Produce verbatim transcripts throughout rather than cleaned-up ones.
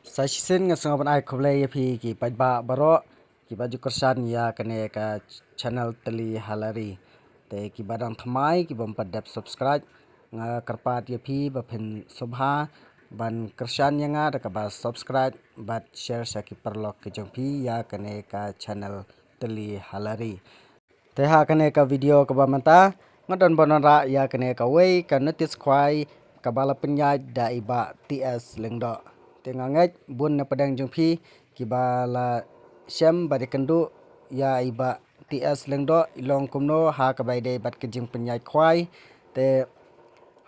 Sa shisien nga sngew ban ai khublei ïa phi ki paidbah baroh kiba ju kyrshan ïa kane ka channel Tylli Halari. Te kiba dang thymmai, kibym pat dep subscribe, nga kyrpad ïa phi ba phin sngewbha ban kyrshan ïa nga da kaba subscribe bad share sha ki paralok ki jong phi ïa kane ka channel Tylli Halari. Te ha kane ka video kaba mynta nga don ban wanrah ïa kane kawei ka notice khwai kaba la pynïaid da i Bah T S Lyngdoh. Te nga ngeit bun na pdeng jong phi kiba la shem bad ïakynduh ïa i Bah T S Lyngdoh i long kumno ha kaba ïadei bad ka jingpynïaid khwai. Te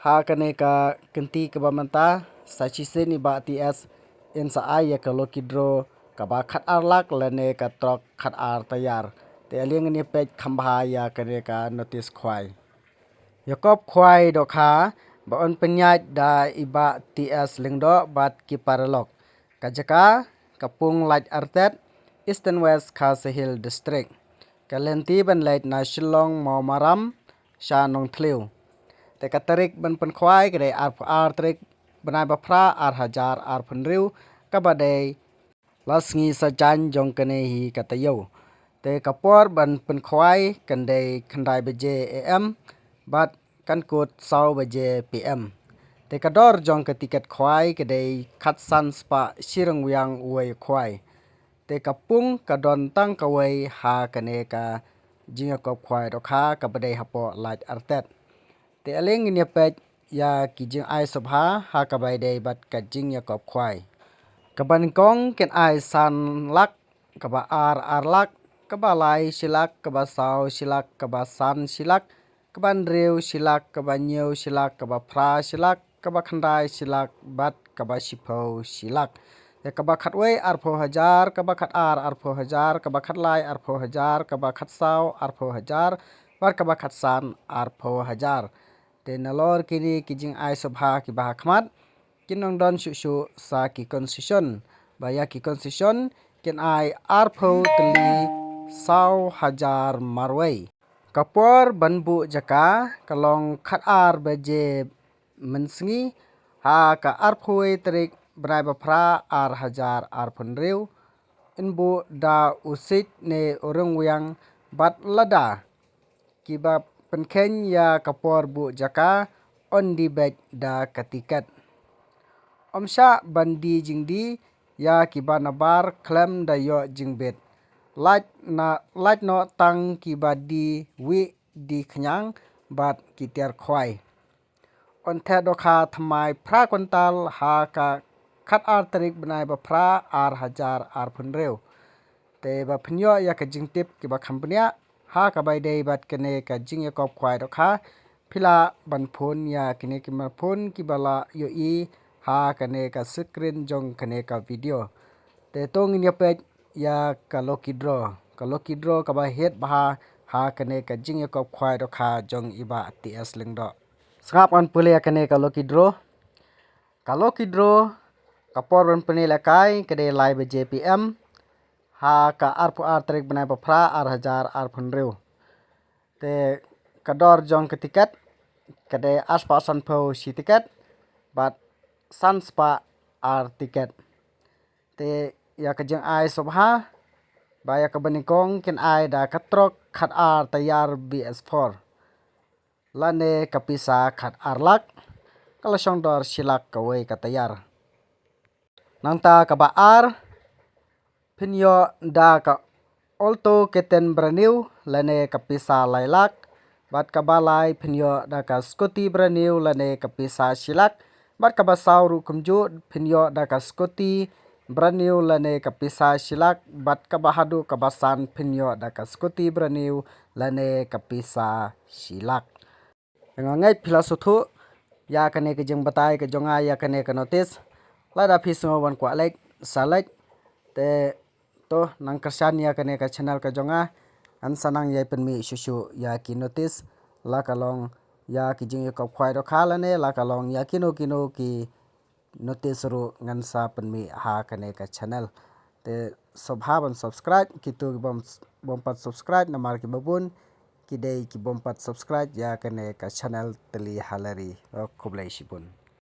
ha kane ka kynti kaba mynta, sa shisien i Bah T S in sa ai ïa ka lucky draw kaba khatar lak lane ka trok khatar taïar. Te ale ngin ïa peit kham bha ïa kane ka notice khwai. Ïakop khwai dohkha ba yn pynïaid da i Bah T S Lyngdoh bad ki paralok. Ka jaka, ka Pung Laitartet, Eastern West Khasi Hills District. Ka lynti ban leit na Shillong Mawmaram sha Nongthliew. Te ka tarik ban pynkhwai ka dei arphew ar tarik bnai ba phra ar hajar arphew hynriew, kaba dei la sngi Saitjaiñ jong kane hi ka taïew. Te ka por ban pynkhwai kan dei khyndai baje A M bad kan kut saw baje P M. Te ka dor jong ka tiket khwai ka dei khatsan spah shi ryngwiang uwei u khwai. Te ka pung ka don tang kawei ha kane ka jingïakop khwai dohkha kaba dei hapoh Laitartet. Te ale ngin ïa peit ïa ki jingai sngewbha ha kaba ïadei bad ka jingïakop khwai. Kaba nyngkong kin ai san lak, kaba ar ar lak, kaba lai shi lak, kaba saw shi lak, kaba san shi lak, kaba hynriew shi lak, kaba hynñiew shi lak, kaba phra shi lak, kaba khyndai shi lak bad kaba shiphew shi lak. Ïa kaba khatwei arphew hajar, kaba khatar arphew hajar, kaba khatlai arphew hajar, kaba khatsaw arphew hajar bad kaba khatsan arphew hajar. Te nalor kine ki jingai sngewbha kiba ha khmat, kin nang don shuh shuh sa ki concession. Ba ïa ki concession kin ai arphew tylli saw hajar marwei. Ka por ban buh jaka ka long khatar baje mynsngi ha ka arphew wei tarik bnai ba phra ar hajar arphew hynriew. Yn buh da u siej ne u ryngwiang bad lada kiba pynkheiñ ïa ka por buh jaka yn die beit da ka tiket. Ym shah ban die jingdie ïa kiba nabar khlem da ïoh jingbit. Lait na, lait noh tang kiba die wieh die khñiang bad ki tiar khwai. Yn theh dohkha thymmai phra kwintal ha ka khatar tarik bnai ba phra ar hajar arphew hynriew. Te ba phin ïoh ïa ka jingtip kiba kham bniah ha kaba ïadei bad kane ka jingïakop khwai dohkha, phi lah ban phone ïa kine ki number phone kiba la ïohi ha kane ka screen jong kane ka video. Te to ngin ïa peit ïa ka lucky draw. Ka lucky draw kaba hit bha ha kane ka jingïakop khwai dohkha jong i Bah T S Lyngdoh. Sngap ngan pule ïa kane ka lucky draw. Ka lucky draw ka por ban pynlehkai ka dei lai baje P M ha ka arphew ar tarik bnai ba phra ar hajar arphew hynriew. Te ka dor jong ka tiket ka dei ar spah sanphew shi tiket bad san spah ar tiket. Te ïa ka jingai sngewbha ba ïa kaba nyngkong kin ai da ka trok khatar taïar B S four lane ka pisa khatar lak, ka la shong dor shi lak kawei ka taïar. Nangta kaba ar phin ïoh da ka Alto K ten brand new lane ka pisa lai lak, bad kaba lai phin ïoh da ka scooty brand new lane ka pisa shi lak, bad kaba saw ruh kumjuh phin ïoh da ka scooty brand new lane ka pisa shi lak, bad kaba haduh kaba san phin ïoh da ka scooty brand new lane ka pisa shi lak. Nga ngeit phi la sngewthuh ïa kane ka jingbatai ka jong nga ïa kane ka notice. Lada phi sngew ban kwah like, sa like. Te to nang kyrshan ïa kane ka channel ka jong nga. Ngan sa nang ïai pynmih shuh shuh ïa ki notice, la ka long ïa ki jingïakop khwai dohkha lane la ka long ïa kino kino ki notice ruh ngan sa pynmih ha kane ka channel. Te sngewbha ban subscribe, kito kibym, bym pat subscribe namar kiba bun ki dei kibym pat subscribe ïa kane ka channel Tylli Halari. Khublei shibun.